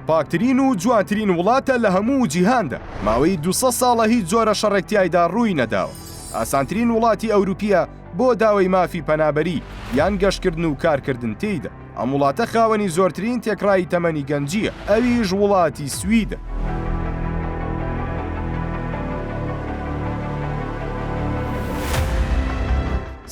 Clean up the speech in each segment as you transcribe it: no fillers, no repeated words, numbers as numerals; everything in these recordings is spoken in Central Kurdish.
پاکترین و جوانترین وڵاتە لە هەموو جیهاندا، ماوەی 200 ساڵە هیچ جۆرە شەڕێک تیایدا ڕووی نەداوە. ئاسانترین وڵاتی ئەوروپییە بۆ داوای مافی پەنابەری یان گەشتکردن و کارکردن تێیدا. ئەم وڵاتە خاوەنی زۆرترین تێکڕایی تەمەنی گەنجییە، ئەویش وڵاتی سویدە.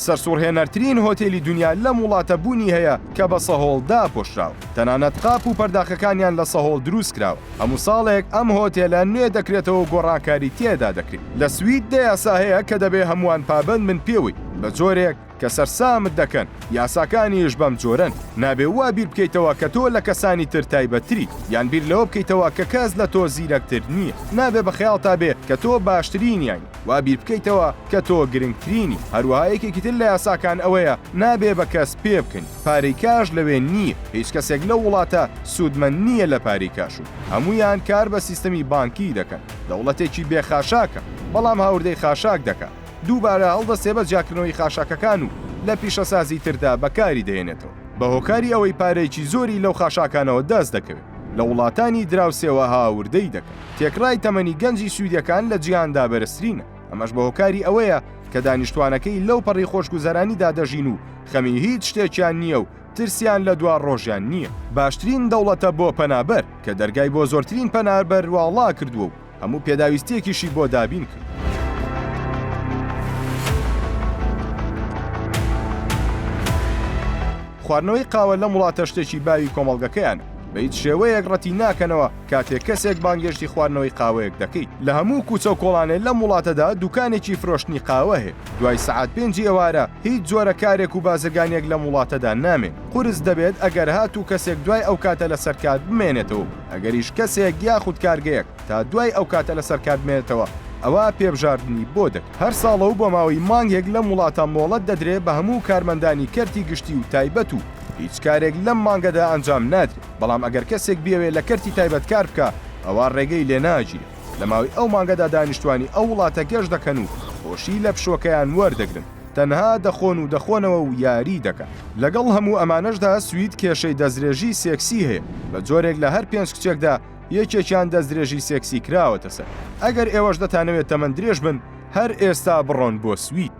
سەرسوڕهێنەرترین هۆتێلی دونیا لەم وڵاتە بوونی هەیە کە بە سەهۆڵ داپۆشراوە، تەنانەت قاپ و پەرداخەکانیان لە سەهۆڵ دروستکراوە، هەموو ساڵێک ئەم هۆتێلە نوێ دەکرێتەوە و گۆڕانکاری تێدا دەکرێت. لە سوید دە یاسا هەیە کە دەبێ هەمووان پابەند بن پێوەی، بە جۆرێک کە سەرسامت دەکەن، یاساکانیش بەم جۆرەن، نابێ وا بیر بکەیتەوە کە تۆ لە کەسانی تر تایبەتتری، یان بیر لەوە بکەیتەوە کە کەس لە تۆ زیرەکتر نییە، نابێ بە خەیاڵتا بێ کە تۆ باشترینیانی. وا بیر بکەیتەوە کە تۆ گرنگترینی، هەروەها یەکێکی تر لە یاساکان ئەوەیە نابێ بە کەس پێ بکەنی، پارەی کاش لەوێ نییە، هیچ کەسێک لەو وڵاتە سوودمەند نییە لە پارەی کاش و هەموویان کار بە سیستەمی بانکی دەکەن، دەوڵەتێکی بێ خاشاکە، بەڵام هاوردەی خاشاک دەکا، دووبارە هەڵدەستێ بە جیاکردنەوەی خاشاکەکان و لە پیشەسازی تردا بەکاری دەهێنێتەوە، بە هۆکاری ئەوەی پارەیەکی زۆری لەو خاشاکانەوە دەست دەکەوێ لە وڵاتانی دراوسێوە هاوردەی دەکەن. تێکڕای تەمەنی گەنجی سویدیەکان لە جیهاندا بەرزترینە، ئەمەش بە هۆکاری ئەوەیە کە دانیشتوانەکەی لەو پەڕی خۆشگوزەرانیدا دەژین و خەمی هیچ شتێکیان نییە و ترسیان لە دوا ڕۆژیان نییە. باشترین دەوڵەتە بۆ پەنابەر کە دەرگای بۆ زۆرترین پەنابەر واڵا کردووە و هەموو پێداویستییەکیشی بۆ دابین کردووە. خواردنەوەی قاوە لەم وڵاتە شتێکی باوی کۆمەڵگەکەیانە، بە هیچ شێوەیەک ڕەتی ناکەنەوە کاتێک کەسێک بانگێشتی خواردنەوەی قاوەیەک دەکەیت. لە هەموو کوچە و کۆڵانێ لەم وڵاتەدا دوکانێکی فرۆشتنی قاوە هەیە. دوای سەعات پێنجی ئێوارە هیچ جۆرە کارێک و بازرگانیەک لەم وڵاتەدا نامێنێت. قورس دەبێت ئەگەر هاتوو کەسێک دوای ئەو کاتە لەسەر کار بمێنێتەوە و ئەگەریش کەسێک یاخود کارگەیەک تا دوای ئەو کاتە لەسەر کار بمێنێتەوە ئەوا پێبژاردنی بۆ دەکرێت. هەر ساڵە و بۆ ماوەی مانگێک لەم وڵاتە مۆڵەت دەدرێ بە هەموو کارمەندانی کەرتی گشتی و تایبەت و هیچ کارێک لەم مانگەدا ئەنجام نادرێ، بەڵام ئەگەر کەسێک بیەوێ لە کەرتی تایبەت کار بکا ئەوا ڕێگەی لێ ناگیرێ. لە ماوەی ئەو مانگەدا دانیشتوانی ئەو وڵاتە گەشت دەکەن و خۆشی لە پشووەکەیان وەردەگرن، تەنها دەخۆن و دەخۆنەوە و یاری دەکەن. لەگەڵ هەموو ئەمانەشدا سوید کێشەی دەستدرێژی سێکسی هەیە، بە جۆرێک لە هەر پێنج کچێکدا یەکێکیان دەستدرێژی سێکسی کراوەتە سەر. ئەگەر ئێوەش دەتانەوێت تەمەن درێژ بن هەر ئێستا بڕۆن بۆ سوید.